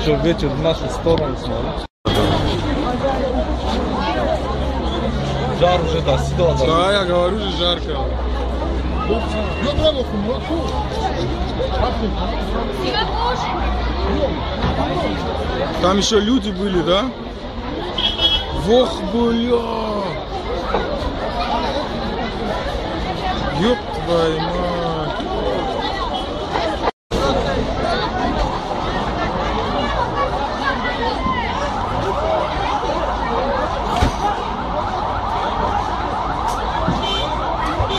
Еще ветер в нашу сторону, смотри. Жар уже до сюда. Да, я говорю же, жарко. Там еще люди были, да? Вох, бля! Ёб твою мать!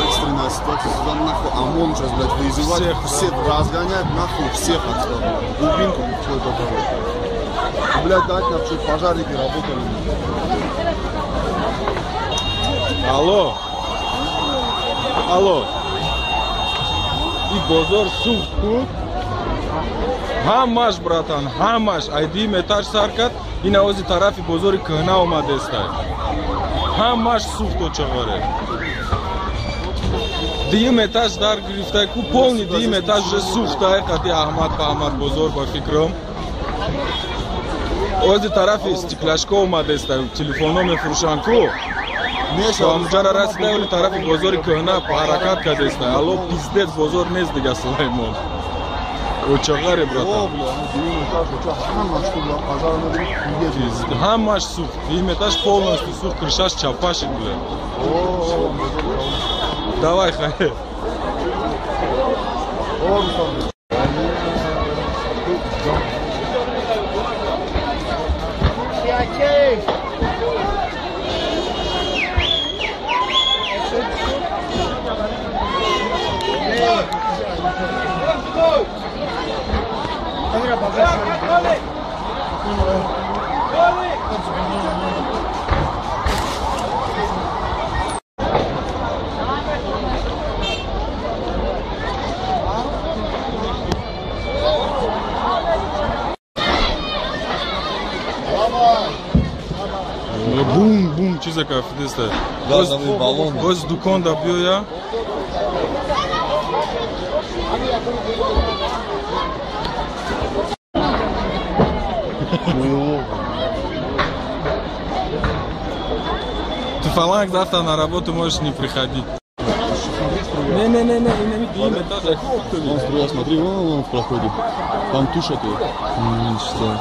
Экстренная ситуация, сюда нахуй ОМОН сейчас, блядь, вызывать, всех разгонять, нахуй всех отсюда. Глубинку вплоть до того. Блядь, дать нам, чтобы пожарники работали. Алло. Алло. И бозор сухт ку. Ҳамаш, братан, ҳамаш. Ай дуюм этаж сар кард, ин овози тарафи бозори кӯҳна омадестай. Ҳамаш сухт очағаре. Дуюм этаж дар гирифтай ку, полный дуюм этаж уже сухтай, қати Аҳмад Паҳмад бозор ба фикрам. Ози тарафи стекляшко омадестай, телефонҳо мефурӯшанд ку. Ҳамҷара расида, оли тарафи бозори кӯҳна ҳаракат кардестай. Алло, пиздец, бозор нест дига, Сулаймон. Очағаре, братан. Ҳамаш сухт. Дуюм этаж полностью сухт, крышаш чапашид, бля. Давай, хайр. Бум, бум, чиза кафидеста. Газовый баллон. Боз дукон да биёя. Ты фаланг завтра на работу можешь не приходить. Не-не-не, не, не, этаж. Вон струя, смотри, вон, вон в проходе. Там тушат ее. Что?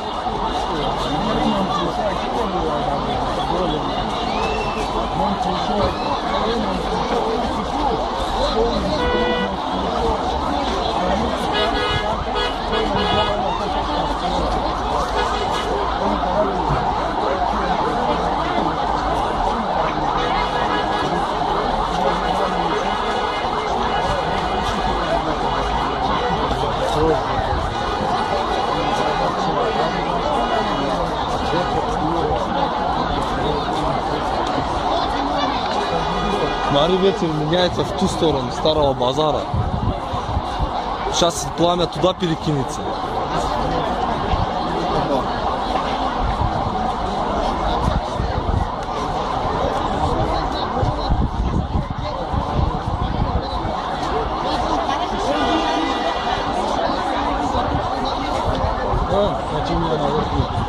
Смотри, ветер меняется в ту сторону старого базара. Сейчас пламя туда перекинется. О, начали наверху.